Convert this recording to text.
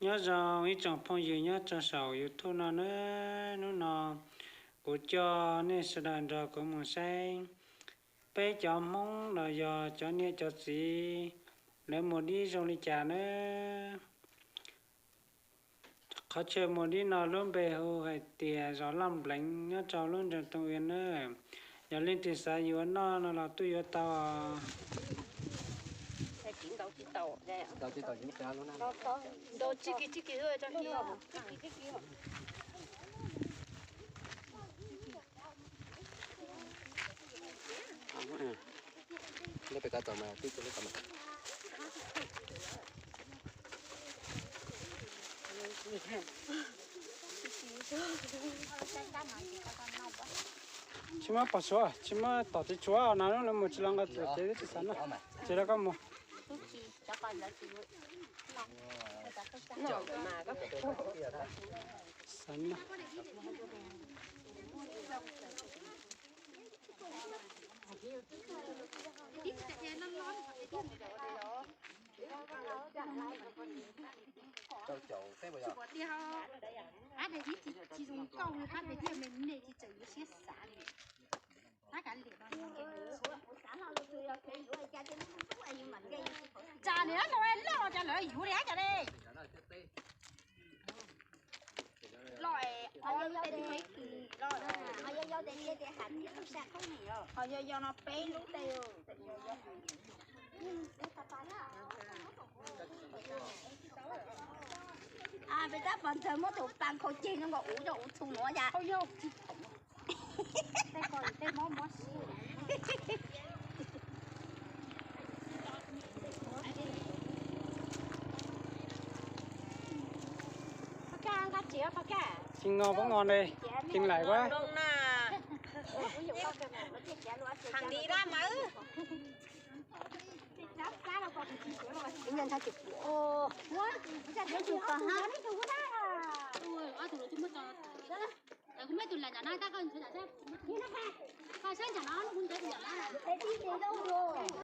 Nyob zoo ib tsoom phooj ywg nyob rau saum YouTube no na, hnub no kuv coj nej sawv daws nrog kuv mus saib peb cov Hmoob los yog cov niam cov txiv lawv mus dib zoo li cas na. Qhov chaw mus dib no lub npe hu hais tias zos Laj Npleev nyob rau lub nroog Tooj Uia na. Yog leej twg xav yuav noj no los tuaj yuav tau. Tsis muab pov suav, tsis muab tom txiv tshuav na, lawv mus tsis los nqa txiv tsev tsis xav noj, tsis rau koj mus. Xav noj. Tsa niam no loj cas lawv yuav li cas li. Loj, ho yog yog no peb lub tej. Peb tab pov ntxawg muab tus pas khau ceg no nkaus uv rau uv txhu nuav cas. Tsis ngo poob ngo ne, ceev laim ua. Hàng đi ra mà.